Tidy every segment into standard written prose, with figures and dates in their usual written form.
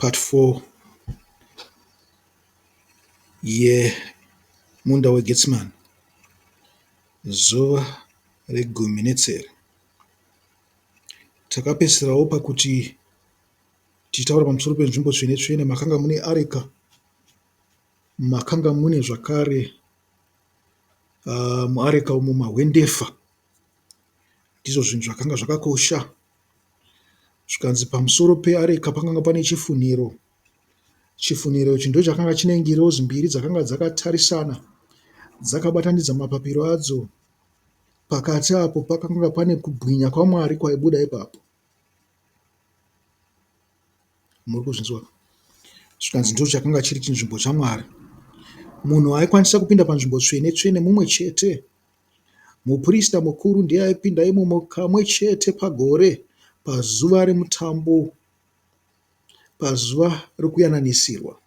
Part 4 yemunda weGetsemane, zuva regumi netsere. Takapedzisirawo pakuti tichitaura pamusoro penzvimbo tsvene tsvene makanga mune areka, makanga mune zvakare muareka umu mahwendefa. Ndizvo zvinhu zvakanga zvakakosha. Zvikanzi pamusoro peareka pakanga pane chifunhiro. Chifunhiro ichi ndochakanga chine ngirozi mbiri dzakanga dzakatarisana dzakabatanidza mapapiro adzo. Pakati apo pakanga pane kubwinya kwaMwari kwaibuda ipapo. Muri kuzvinzwa? Zvikanzi ndochakanga chiri chinzvimbo chaMwari. Munhu aikwanisa kupinda panzvimbo tsvene tsvene mumwe chete. Muprista mukuru ndiye aipinda imomo kamwe chete pagore pazuva remutambo, pazuva rekuyananisirwa.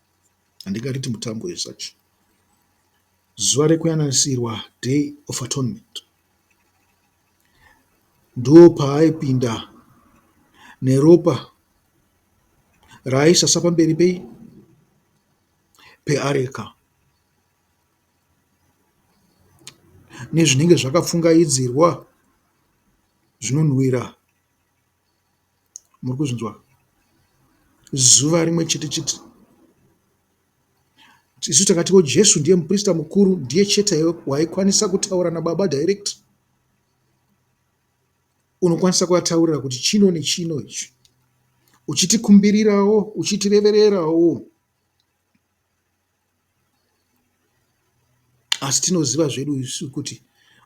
Handingariti mutambo as such. Zuva rekuyananisirwa, Day of Atonement. Ndopaaipinda neropa raaisasa pamberi pei? Peareka. Nezvinenge zvakapfungaidzirwa zvinonhuwira. Muri kuzvinzwa? Zuva rimwe chete chete. Isu takatiwo Jesu ndiye muprista mukuru, ndiye chete waikwanisa kutaura naBaba direct. Unokwanisa kuvataurira kuti chino nechino ichi, uchitikumbirirawo, uchitirevererawo. Asi tinoziva zvedu isu kuti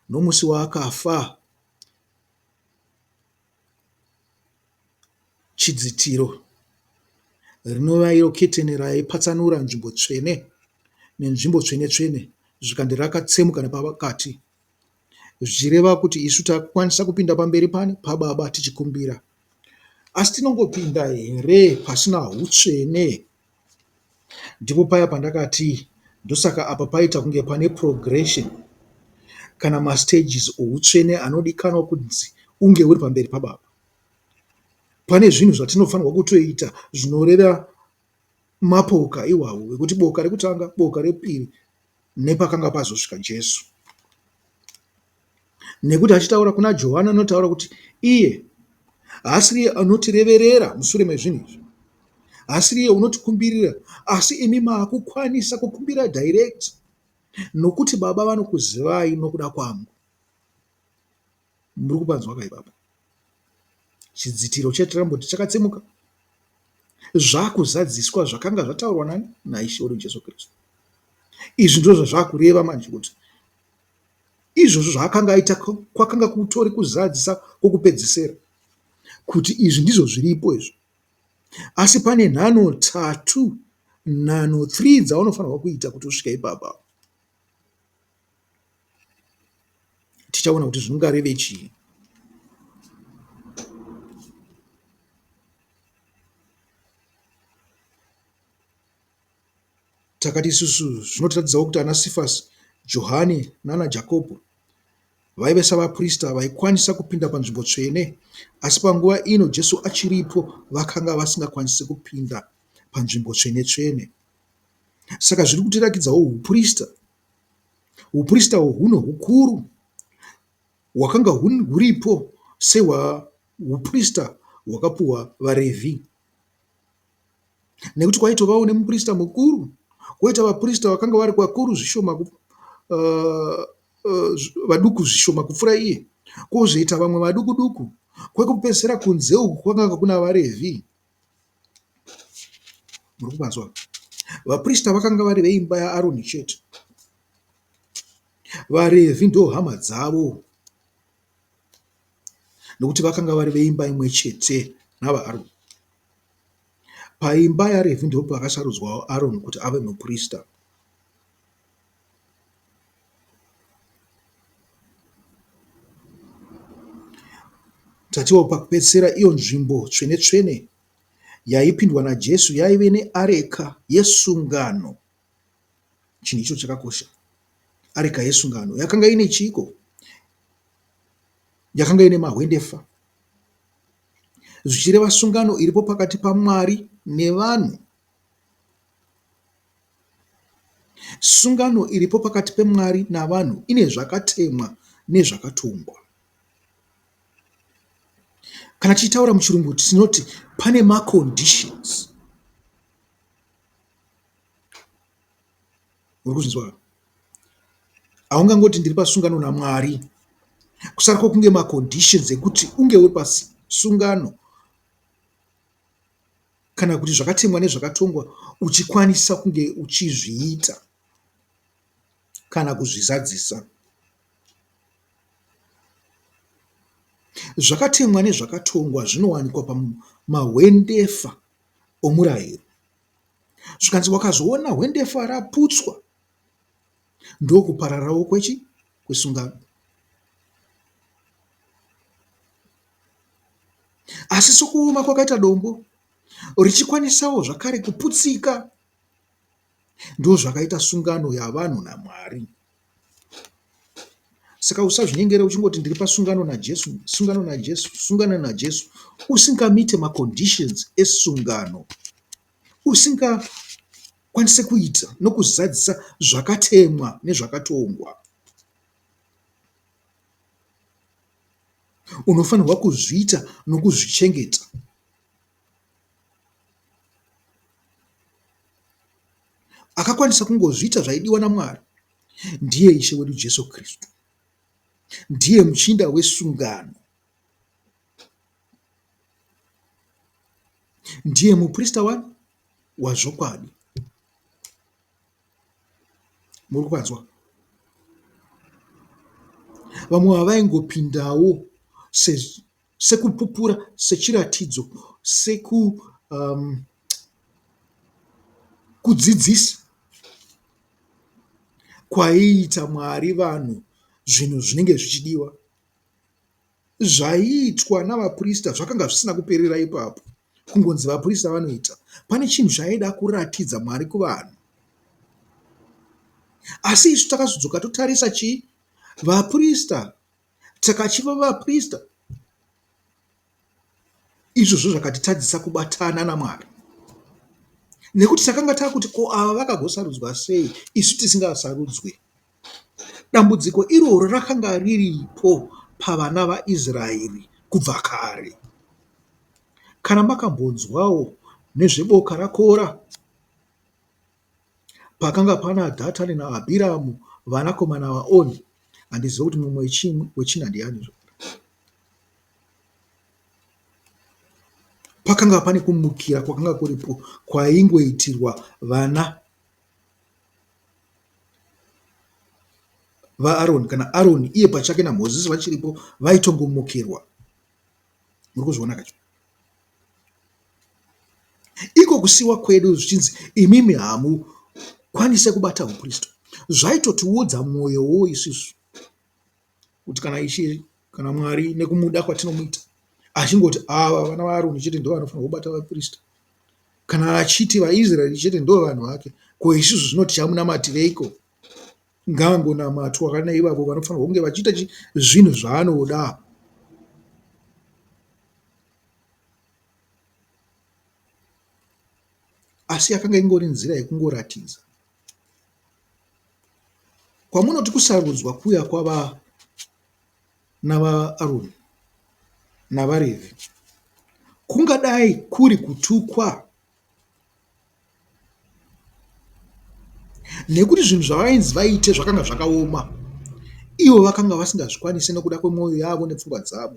nomusi waakafa chidzitiro rinova iro keteni raipatsanura nzvimbo tsvene nenzvimbo tsvene tsvene zvikanzi rakatsemuka nepakati zvichireva kuti isu takukwanisa kupinda pamberi pani pababa tichikumbira. Asi tinongopinda here pasina hutsvene? Ndipo paya pandakati ndosaka apa paita kunge pane progression kana mastages outsvene anodikanwa kunzi unge uri pamberi pababa. Pane zvinhu zvatinofanirwa kutoita zvinoreva mapoka iwawo ekuti boka rekutanga, boka repiri nepakanga pazosvika Jesu. Nekuti achitaura kuna Johani anotaura kuti iye haasiriye anotireverera mushure mezvinhu izvi, haasiriye unotikumbirira, asi imi maakukwanisa kukumbira direct nokuti Baba vanokuzivai nokuda kwangu. Muri kupanzwa ka ipapo? Chidzitiro chetiramboti chakatsemuka. Zvakuzadziswa zvakanga zvataurwa nani? NaIshe wedu Jesu Kristu. Izvi ndizvo zvazvakureva manje kuti izvozvo zvaakanga aita kwakanga kutori kuzadzisa kwokupedzisira kuti izvi ndizvo zviripo izvi. Asi pane nhano tatu, nhanho 3 dzaunofanirwa kuita kuti usvike ipapa. Tichaona kuti zvingareve chii. Takati isusu zvinotiratidzawo kuti ana Sifasi, Johani nana Jakobho vaive savaprista vaikwanisa kupinda panzvimbo tsvene asi panguva ino Jesu achiripo vakanga vasingakwanisi kupinda panzvimbo tsvene tsvene. Saka zviri kutirakidzawo huprista. Huprista uhwu huno hukuru hwakanga huripo sehwahuprista hwakapuhwa vaRevhi. Nekuti kwaitovawo nemuprista mukuru, kwoita vaprista vakanga vari vakuru zvishoma, vaduku zvishoma kupfuura iye, kwozoita vamwe vaduku duku. Kwekupedzisira kunze uku kwakanga kuna vaRevhi. Muri kupanzwa? Vaprista vakanga vari veimba yaAroni chete. VaRevhi ndohama dzavo nokuti vakanga vari veimba imwe chete navaAroni. Paimba yaRevhi ndipo pakasarudzwawo Aroni kuti ave muprista. Tatiwo pakupedzisira iyo nzvimbo tsvene tsvene yaipindwa naJesu yaive neareka yesungano. Chinhu icho chakakosha. Areka yesungano yakanga ine chiiko? Yakanga ine mahwendefa. Zvichireva sungano iripo pakati paMwari nevanhu. Sungano iripo pakati peMwari navanhu ine zvakatemwa nezvakatongwa. Kana tichitaura muchirungu tinoti pane maconditions. Uri kuzvinzwa? Haungangoti ndiri pasungano naMwari kusara kwokunge maconditions ekuti unge uri pasungano kana kuti zvakatemwa nezvakatongwa uchikwanisa kunge uchizviita kana kuzvizadzisa. Zvakatemwa nezvakatongwa zvinowanikwa pamahwendefa omurayiro. Zvikanzi wakazoona hwendefa raputswa ndokupararawo kwechi kwesungano. Asi sokuoma kwakaita dombo richikwanisawo zvakare kuputsika, ndozvakaita sungano yavanhu naMwari. Saka usazvinyengere uchingoti ndiri pasungano naJesu, sungano naJesu, sungano naJesu, usingamite maconditions esungano, usingakwanise kuita nokuzadzisa zvakatemwa nezvakatongwa. Unofanirwa kuzviita nokuzvichengeta. Akakwanisa kungozviita zvaidiwa naMwari ndiye Ishe wedu Jesu Kristu. Ndiye muchinda wesungano. Ndiye muprista wani wazvokwadi. Muri kupanzwa? Vamwe vavaingopindawo sekupupura, sechiratidzo, seku um, kudzidzisa kwaiita Mwari vanhu zvinhu zvinenge zvichidiwa. Zvaiitwa navaprista zvakanga zvisina kuperera ipapo, kungonzi vaprista vanoita. Pane chinhu chaida kuratidza Mwari kuvanhu. Asi isu takazodzoka totarisa chii? Vaprista Takachiva vaprista. Izvozvo zvakatitadzisa kubatana naMwari. Nekuti takanga takuti ko ava vakagosarudzwa sei isu tisingasarudzwi. Dambudziko iroro rakanga riripo pavana vaIsraeri kubva kare. Kana makambonzwawo nezveboka raKora, Pakanga pana Dhatani naAbhiramu vanakomana vaOni. Handizive kuti mumwe wechina ndiani. Pakanga pane kumukira kwakanga kuripo kwaingoitirwa vana vaAroni kana Aroni iye pachake naMozisi vachiripo vaitongomukirwa. Muri kuzviona kacho? Iko kusiwa kwedu zvichinzi imimi hamukwanise kubata hupristo zvaitotiodza mwoyowo isusu kuti kana Ishe kana Mwari nekumuda kwatinomuita achingoti ava vana vaAroni chete ndivo vanofanirwa kubata vaprista kana achiti vaIsraeri chete ndivo vanhu vake ko isusu zvino tichamunamatireiko ngaangonamatwa kana ivavo vanofanirwa kunge vachiita zvinhu zvaanoda. Asi yakanga ingori nzira yekungoratidza. Kwamunoti kusarudzwa kuya kwavana vaAroni navaRevhi kungadai kuri kutukwa Nekuti zvinhu zvavainzi vaite zvakanga zvakaoma, ivo vakanga vasingazvikwanisi nokuda kwemwoyo yavo nepfungwa dzavo.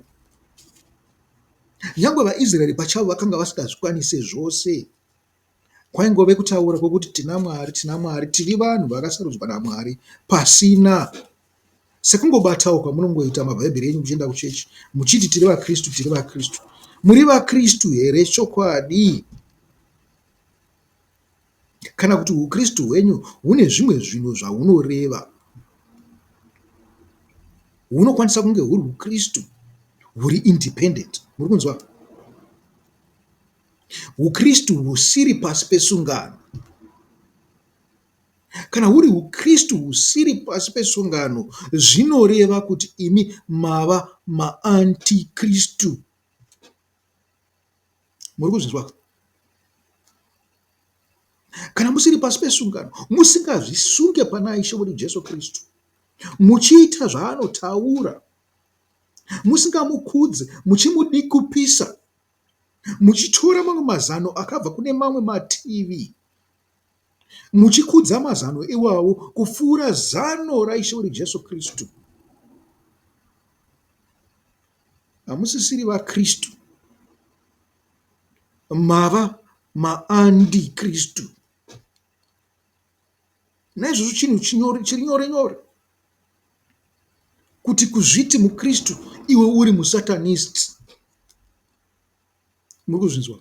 Nyangwe vaIsraeri pachavo vakanga vasingazvikwanise zvose. Kwaingove kutaura kwokuti tina Mwari, tina Mwari, tiri vanhu vakasarudzwa naMwari pasina Sekungobatawo kwamunongoita maBhaibheri enyu muchienda kuchechi muchiti tiri vaKristu, tiri vaKristu. Muri vaKristu here chokwadi? Kana kuti huKristu hwenyu hune zvimwe zvinhu zvahunoreva? Hunokwanisa kunge huri huKristu huri independent. Muri kunzwa? HuKristu husiri pasi pesungano. Kana huri huKristu husiri pasi pesungano, zvinoreva kuti imi mava maantikristu. Muri kuzvinzwa? Musiri pasi pesungano, musingazvisunge pana Ishe wedu Jesu Kristu, muchiita zvaanotaura, musingamukudze, muchimudikupisa, muchitora mamwe mazano akabva kune mamwe mativi, muchikudza mazano iwawo kupfuura zano raIshe wedu Jesu Kristu. Hamusisiri vaKristu, mava maandikristu. Naizvozvo chinhu chiri nyore nyore kuti kuzviti muKristu iwe uri muSatanist. Muri kuzvinzwa?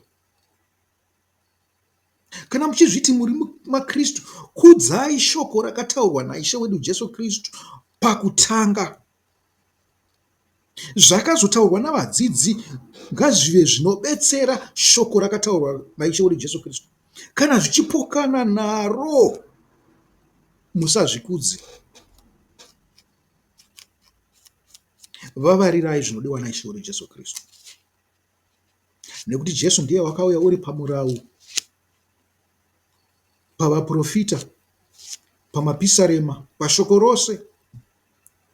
Kana muchizviti muri maKristu, kudzai shoko rakataurwa naIshe wedu Jesu Kristu pakutanga. Zvakazotaurwa navadzidzi ngazvive zvinobetsera shoko rakataurwa naIshe wedu Jesu Kristu. Kana zvichipokana naro, musazvikudze. Vavarirai zvinodiwa naIshe wedu Jesu Kristu. Nekuti Jesu ndiye wakauya uri pamurau, pavaprofita, pamapisarema, pashoko rose.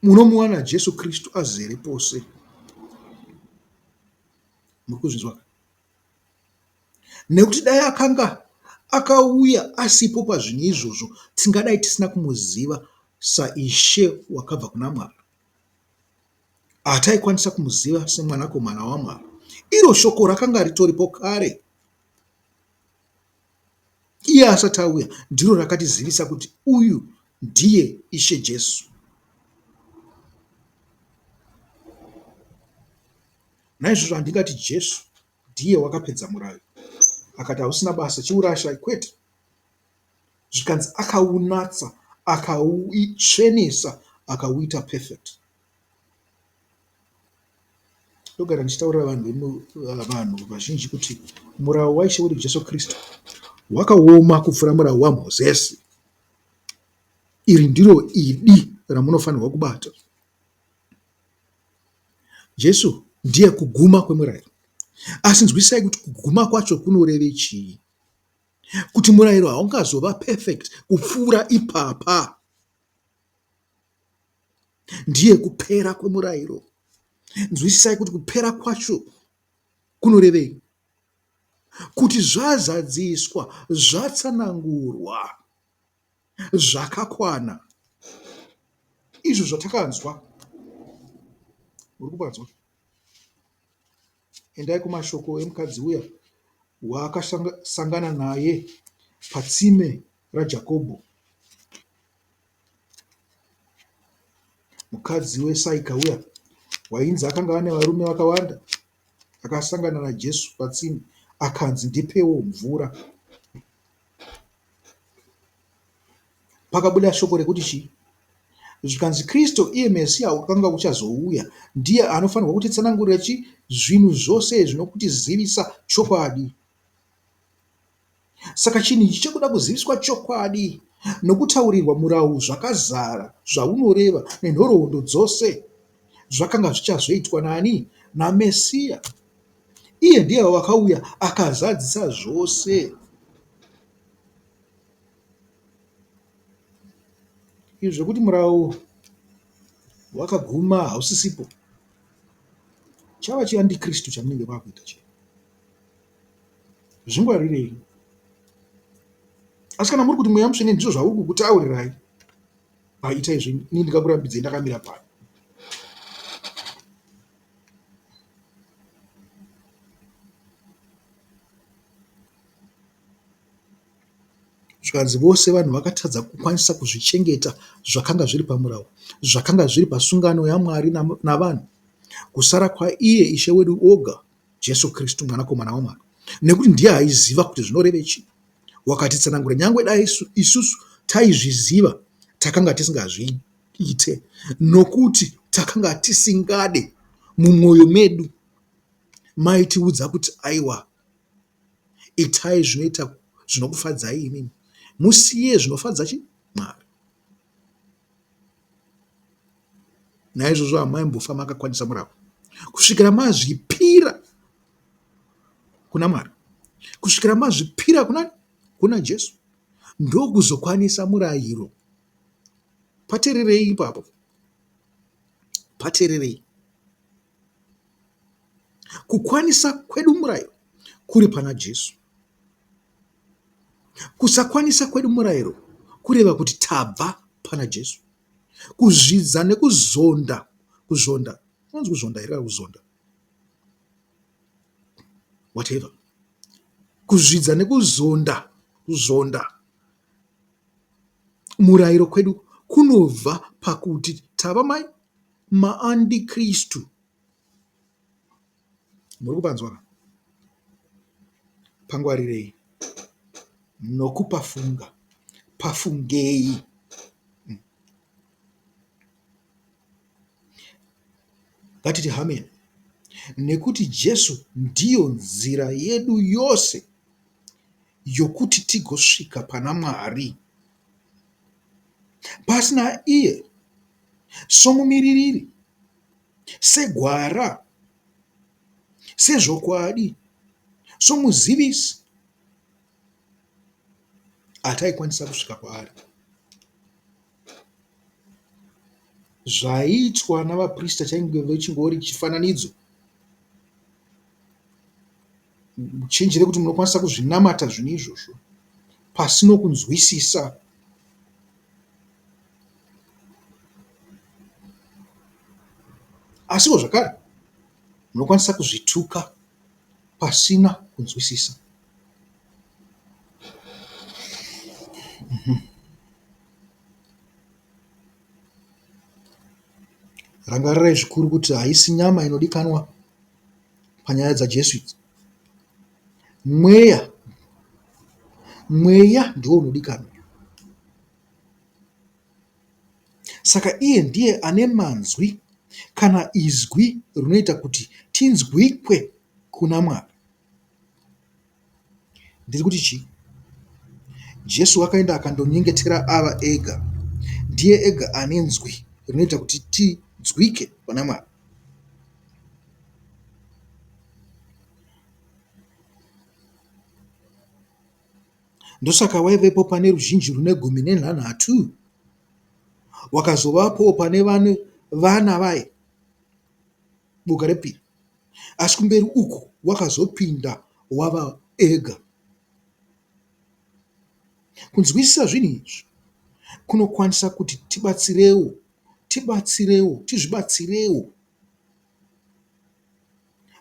Munomuwana Jesu Kristu azere pose. Muri kuzvinzwa? Nekuti dai akanga akauya asipo pazvinhu izvozvo, tingadai tisina kumuziva saIshe wakabva kuna Mwari. Hataikwanisa kumuziva seMwanakomana waMwari. Iro shoko rakanga ritoripo kare. Iye asati auya, ndiro rakatizivisa kuti uyu ndiye Ishe Jesu. Naizvozvo handingati Jesu ndiye wakapedza murayo akati hausina basa chiurashai kwete. Zvikanzi akaunatsa akautsvenesa akauita perfect. Ndogara ndichitaurira vanhu vanhu vazhinji kuti murawo waIshe wedu Jesu Kristu wakaoma kupfuura murawo waMozisi. Iri ndiro idi ramunofanirwa kubata. Jesu ndiye kuguma kwemurayiro. Asi nzwisisai kuti kuguma kwacho kunoreve chii? Kuti murayiro haungazova perfect kupfuura ipapa. Ndiye kupera kwemurayiro. Nzwisisai kuti kupera kwacho kunorevei? Kuti zvazadziswa, zvatsanangurwa zvakakwana. Izvo zvatakanzwa. Muri kupanzwa? Endai kumashoko emukadzi uya waakasangana naye patsime raJakobho. Mukadzi weSaika uya wainzi akanga ane varume vakawanda akasangana naJesu patsime akanzi ndipewo mvura. Pakabuda shoko rekuti chii? Zvikanzi Kristu iye Mesiya wakanga uchazouya ndiye anofanirwa kutitsanangurira chii? Zvinhu zvose izvi nokutizivisa chokwadi. Saka chinhu ichi chekuda kuziviswa chokwadi nokutaurirwa murau zvakazara zvaunoreva nenhoroondo dzose zvakanga zvichazoitwa nani? NaMesiya. Iye ndiye wakauya akazadzisa zvose. Izvi zvekuti murau wakaguma hausisipo chava chiandikristu chamunenge makuita chiya. Zvingwarirei. Asi kana muri kuti mweya mutsvene ndizvo zvauri kukutaurirai, itai zvenyu, ini ndingakurambidzei ndakamira pano. Zvikanzi vose vanhu vakatadza kukwanisa kuzvichengeta zvakanga zviri pamurau, zvakanga zviri pasungano yaMwari navanhu, kusara kwaiye Ishe wedu oga, Jesu Kristu Mwanakomana waMwari, nekuti ndiye aiziva kuti zvinoreve chii. Wakatitsanangura nyangwe dai isusu taizviziva takanga tisingazviite nokuti takanga tisingade mumwoyo medu maitiudza kuti aiwa Itai zvinoita zvinokufadzai imimi, musiye zvinofadza chi Mwari. Naizvozvo hamaimbofa makakwanisa murau kusvikira mazvipira kuna Mwari, kusvikira mazvipira kuna kuna Jesu. Ndokuzokwanisa murayiro. Patererei ipapo. Patererei. Kukwanisa kwedu murayiro kuri pana Jesu. Kusakwanisa kwedu murayiro kureva kuti tabva pana Jesu. Kuzvidza nekuzonda, kuzvonda, kunonzi kuzvonda here kana kuzonda? Whatever. Kuzvidza nekuzonda, kuzonda murayiro kwedu kunobva pakuti tava mai maandikristu. Muri kupanzwa ka? Pangwarirei nokupafunga. Pafungei. Ngatiti hameni. Nekuti Jesu ndiyo nzira yedu yose yokuti tigosvika pana Mwari. Pasina iye, somumiririri, segwara, sezvokwadi, somuzivisi, hataikwanisa kusvika kwaari. Zvaiitwa navaprista chainge chingori chifananidzo. Muchenjere kuti munokwanisa kuzvinamata zvinhu izvozvo pasino kunzwisisa. Asiwo zvakare munokwanisa kuzvituka pasina kunzwisisa. Rangarirai zvikuru kuti haisi nyama inodikanwa panyaya dzaJesu idzi. Mweya, mweya ndiwo unodikanwa. Saka iye ndiye ane manzwi kana izwi rinoita kuti tinzwikwe kuna Mwari. Ndiri kuti chii? Jesu akaenda akandonyengetera ava ega. Ndiye ega ane nzwi rinoita kuti tinzwike pana Mwari. Ndosaka waivepo pane ruzhinji rune gumi nenhanhatu, wakazovapowo pane vana vaye, boka repiri. Asi kumberi uku wakazopinda wava ega. Kunzwisisa zvinhu izvi kunokwanisa kuti tibatsirewo, tibatsirewo, tizvibatsirewo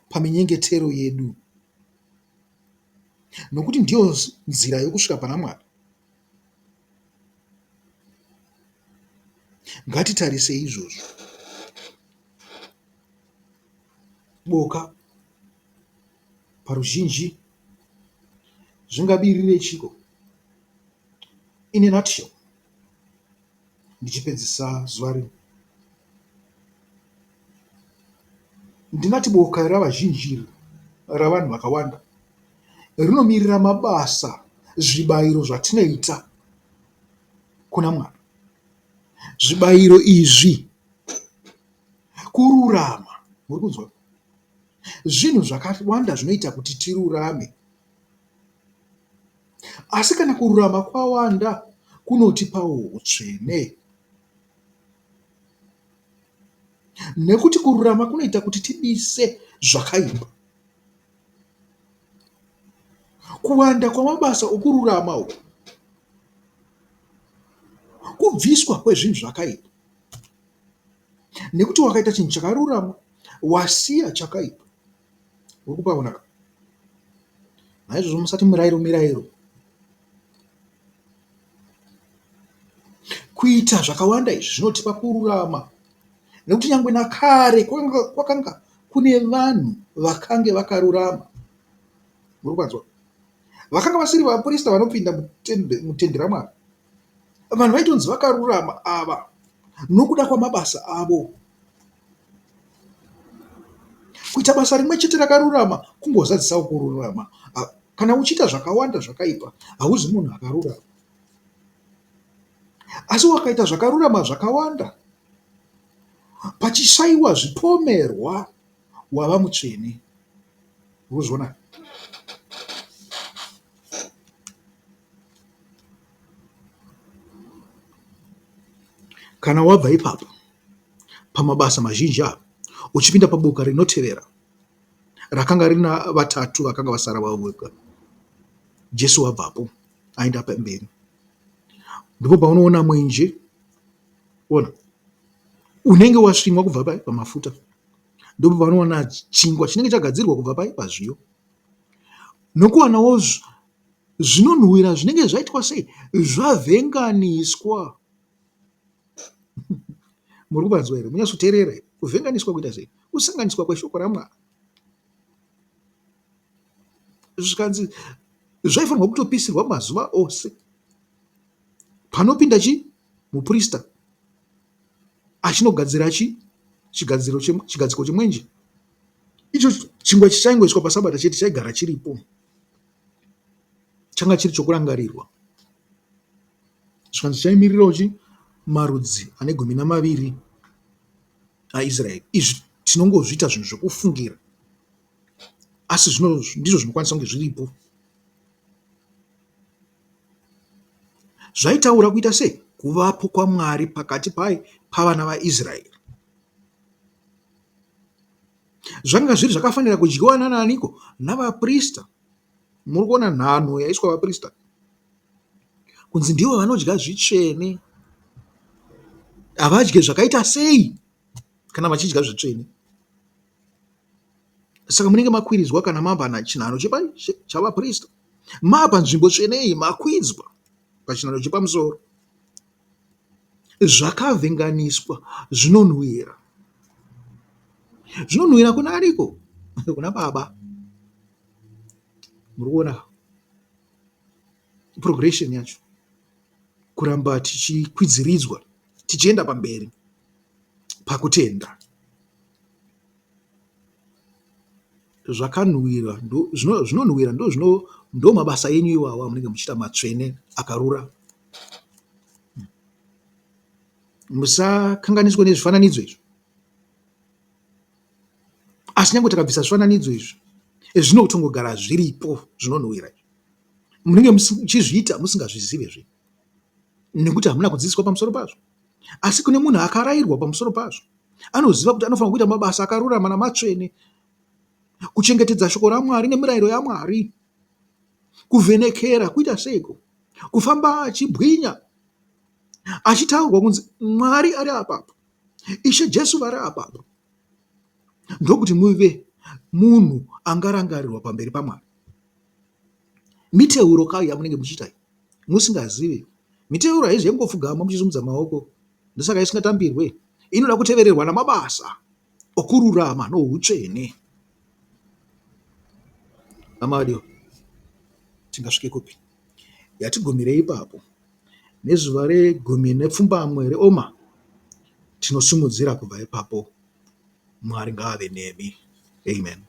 paminyengetero yedu. Nokuti ndiyo nzira yokusvika pana Mwari. Ngatitarisei izvozvo. Boka paruzhinji zvingabirire chiko? In a nutshell, ndichipedzisa zuva rino, ndingati boka ravazhinji iri ravanhu vakawanda rinomirira mabasa, zvibayiro zvatinoita kuna Mwari. Zvibayiro izvi kururama. Muri kunzwa? Zvinhu zvakawanda zvinoita kuti tirurame. Asi kana kururama kwawanda kunotipawo hutsvene. Nekuti kururama kunoita kuti tibise zvakaipa. Kuwanda kwamabasa okururama uku kubviswa kwezvinhu zvakaipa. Nekuti wakaita chinhu chakarurama wasiya chakaipa. Uri kupaona ka? Naizvozvo musati mirairo mirairo. Kuita zvakawanda izvi zvinotipa kururama nekuti nyangwe nakare kwakanga kune vanhu vakange vakarurama. Muri kupanzwa? Vakanga vasiri vaprista vanopinda mutende raMwari. Vanhu vaitonzi vakarurama ava nokuda kwamabasa avo. Kuita basa rimwe chete rakarurama kungozadzisawo kururama. Kana uchiita zvakawanda zvakaipa hauzi munhu akarurama. Asi wakaita zvakarurama zvakawanda pachishaiwa zvipomerwa wava mutsvene. Urikuzviona? Kana wabva ipapo pamabasa mazhinji ava uchipinda paboka rinotevera rakanga rina vatatu vakanga vasara vavo voga, Jesu wabvapo aenda pamberi. Ndipo paunoona mwenje ona unenge wasvinwa kubva pai pamafuta. Ndipo paunoona chingwa chinenge chagadzirwa kubva pai pazviyo. Nokuwanawo zvinonhuwira zvinenge zvaitwa sei zvavhenganiswa. Muri kupanzwa here? Munyatsoteerera here? Kuvhenganiswa kuita sei? Kusanganiswa kweshoko raMwari. Zvikanzi zvaifanirwa kutopisirwa mazuva ose. Panopinda chi muprista achinogadzira chi chigadziro chigadziko chemwenje. Icho chingwa ichi chaingoiswa pasabata chete chaigara chiripo. Changa chiri chokurangarirwa. Zvikanzi chaimirirawo chi marudzi ane gumi namaviri aIsraeri. Izvi tinongozviita zvinhu zvekufungira asi zvino ndizvo zvinokwanisa kunge zviripo. Zvaitaura kuita sei? Kuvapo kwaMwari pakati pai pavana vaIsraeri. Zvanga zviri zvakafanira kudyiwa nanaaniko? Navaprista. Muri kuona nhanho yaiswa vaprista kunzi ndivo vanodya zvitsvene. Havadye zvakaita sei kana vachidya zvitsvene? Saka munenge makwiridzwa kana mava chinhanho chavaprista. Mava panzvimbo tsvene iyi makwidzwa pachinhanho chepamusoro. Zvakavhenganiswa zvinonhuwira. Zvinonhuwira kuna aniko? Kuna Baba. Muri kuona progression yacho? Kuramba tichikwidziridzwa tichienda pamberi pakutenda. Zvakanhuwira zvinonhuwira ndomabasa enyu iwawo amunenge muchiita matsvene akarura. Musakanganiswe nezvifananidzo izvo. Asi nyange takabvisa zvifananidzo izvi, zvinotongogara zviripo zvinonhuwira izvi. Munenge muchizviita musingazvizive zve nekuti hamuna kudzidziswa pamusoro pazvo. Asi kune munhu akarayirwa pamusoro pazvo, anoziva kuti anofanira kuita mabasa akarurama namatsvene, kuchengetedza shoko raMwari nemirayiro yaMwari, kuvhenekera, kuita seiko, kufamba achibwinya, achitaurwa kunzi Mwari ari apapo, Ishe Jesu vari apapo. Ndokuti muve munhu angarangarirwa pamberi paMwari. Miteuro ka yamunenge muchiita iyi musingazivi. Miteuro haizi yekungopfugama muchisimudza maoko ndosaka isingatambirwe. Inoda kutevererwa namabasa okururama noutsvene. Hama vadiwa, tingasvike kupi? Yatigumirei ipapo. Nezuva regumi nepfumbamwe reOma tinosimudzira kubva ipapo. Mwari ngaave nemi. Amen.